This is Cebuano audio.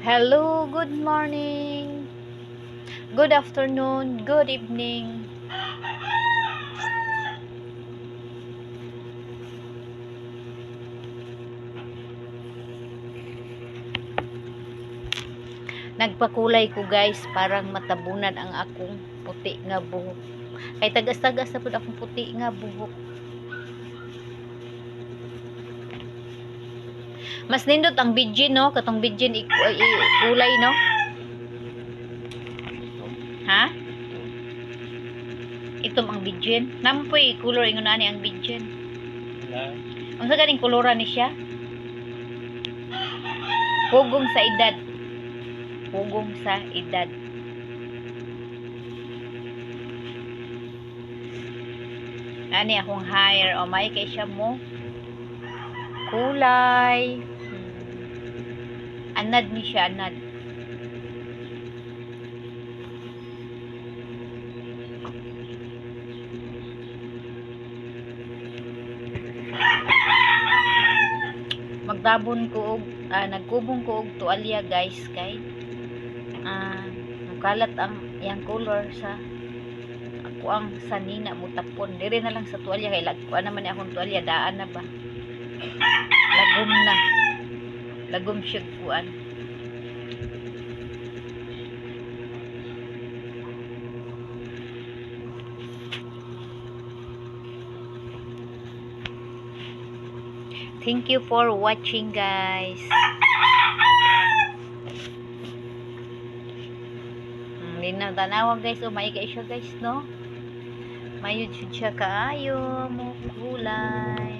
Hello, good morning, good afternoon, good evening. Nagpakulay ko, guys, parang matabunan ang akong puti nga buhok. Kay tagas-tagas na pud akong puti nga buhok. Mas nindot ang bijin, no? Katong bijin kulay, no? Ha? Itom ang bijin. Nampoy color ingon ani ang bijin. Wala. Unsa ganing koloran ni siya? Pugong sa edad. Pugong sa edad. Ani akong hair. O may kay siya mo. Kulay. Anad ni siya, anad. Magtabon ko og nagkubong ko og tuwalya, guys, kay mukalat ang iyang color sa ako ang sanina, mutapon dire na lang sa tuwalya kay lagkuan naman ni akong tuwalya, daan na ba, lagom na, lagom siya kuan. Thank you for watching, guys. Linaw tanawa, guys. Oh, may siya, guys, no? Mayud jud siya kaayo mo kulay.